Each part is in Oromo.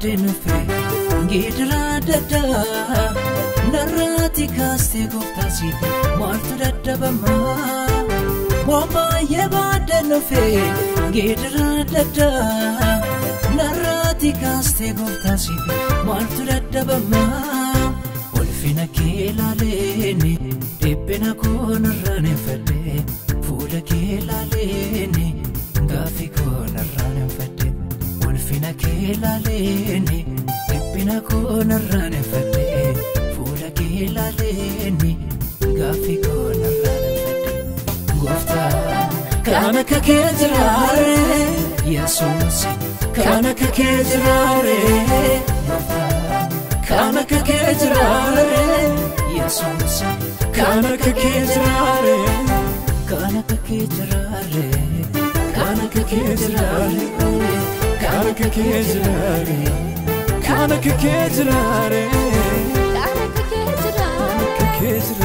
Baadde nufe gidiraa adda addaa narraati kaastee gooftaasi maaltu dadhabamaa waan baay'ee baadde nufe gidiraa adda addaa narraati kaastee gooftaasi maaltu dadhabamaa ulfina kee ilaaleeni dhiphina koo narraan hin fedhe fuula kee ilaaleeni gaaffii koo narraan hin fedhe. Ulfina kee ilaaleeni dhiphina koo narraan hin fedhe fuula kee ilaaleeni gaaffii koo narraan hin fedhe. Gooftaa kan akka kee jiraare Yesuus kan akka kee jiraare Gooftaa kan akka kee jiraare Yesuus Kan akka kee jiraare kan akka kee jiraare Kan akka kee jiraare Kan akka kee jiraare Kan akka kee jiraare Kan akka kee jiraare Kan akka kee jiraare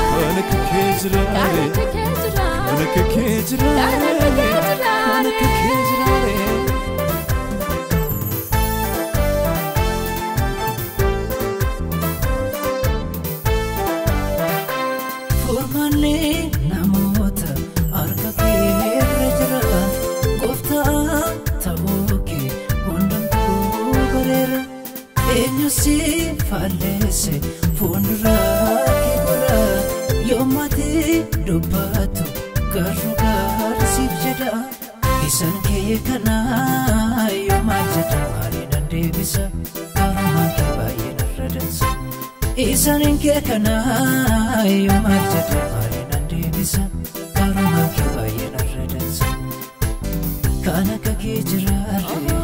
Kan akka kee jiraare Kan akka kee jiraare Kan akka kee Kan jiraare akka kee jiraare Kan akka kee Kan akka kee jiraare jiraare. Furmaanni namoota harka keerra jira gooftaa ta'uu kee hundumtuu bareera eenyu si faalleesse fuuldura kee gora yommati dubbatu garuu gaarsiif jedha isaan kee kanaa yoomaan jedha maaliin nan deebisa gaarummaan kee baay'ee narra dansa. Isaan kee kanaa yoomaan jedha maaliin nan deebisa gaarummaan kee baay'ee narra dansa. Kan akka kee jiraare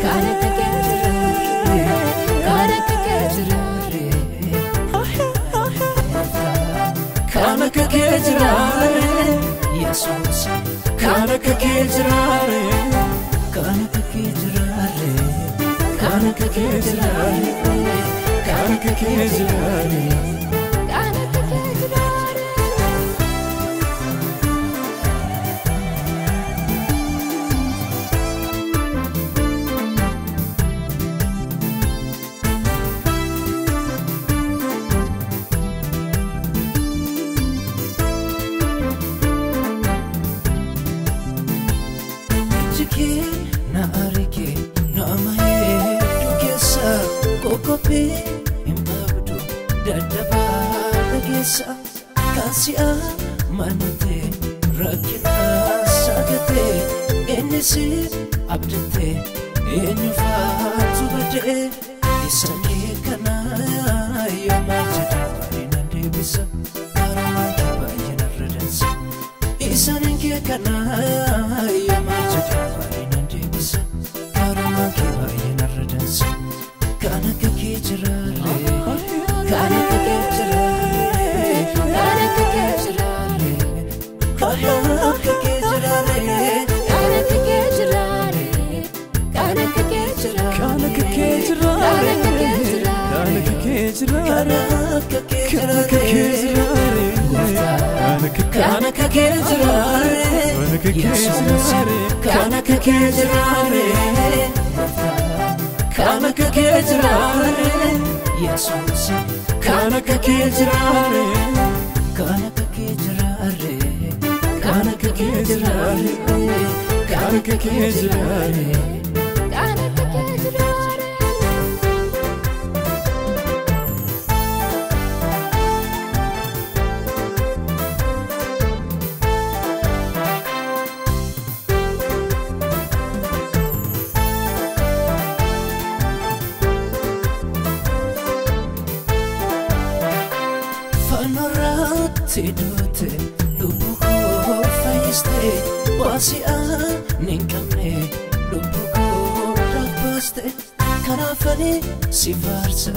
Kan akka kee jiraare Kan akka kee jiraare kan akka kee jiraare Yesuus Kan akka kee jiraare kan akka kee jiraare Kan akka kee jiraare Kan akka kee jiraare Kan akka kee jiraare Ijji kee na arge nama hedduu keessa qoqqobbee hin qabdu daddabaa dhageessa kan si'a manate rakkina sagatee inni si abdatee eenyu faatu badee isa kee kanaa yoomaan jedha maaliin nan deebisa gaarummaan kee baay'ee narra dansa. Isaan kee kanaa yoomaan jedha maaliin nan deebisa gaarummaan kee baay'ee narra dansa. Kan akka kee jiraare Kan akka kee jiraare Kan akka kee jiraare kan akka kee jiraare Kan akka kee jiraare Kan akka kee jiraare Kan akka kee jiraare Kan akka kee jiraare Kan akka kee kan akka jiraare kee jiraare Kan akka kee jiraare kan akka kee jiraare Kan akka kee jiraare kan akka kee jiraare kan akka kee jiraare Yesuus Kan akka kee jiraare kan akka kee jiraare Kan akka kee jiraare Kan akka kee jiraare Kan akka kee jiraare Fanorratti duute lubbuu koo fayyiste waasi ani hin qabne lubbuu koo dhaabbaste kanaafani si faarsa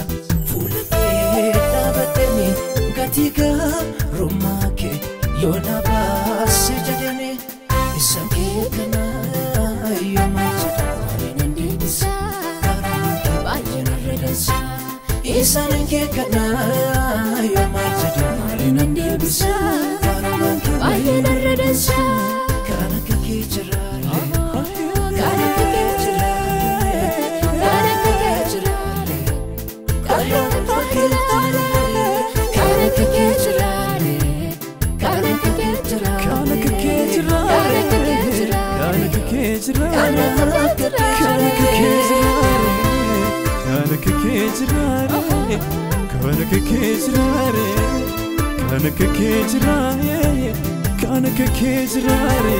fuula kee dhaabadheni gatii gaarummaa kee yoo na baase jedheni isa kee kanaa yoomaan jedha maaliin nan deebisa gaarummaa kee baay'ee narra dansa. Isaan kee kanaa yoomaan jedha maaliin nan deebisa gaarummaan kee Baay'ee narra dansa kan akka kee jiraare Kan akka kee jiraare kee jiraare kan akka kee jiraare kan akka kee jiraare kan akka kee jiraare kan akka kee jiraare kan akka kee jiraare.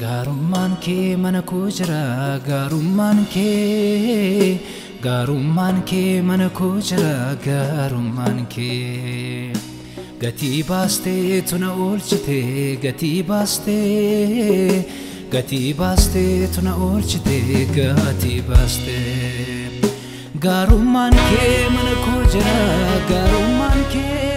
Gaarummaan kee mana koo jira, gaarummaan kee, gaarummaan kee mana koo jira, gaarummaan kee. Gatii baastee tuna oolchite, gatii baastee, gatii baastee tuna oolchite, gatii baastee. Gaarummaan kee mana koo jira, gaarummaan kee.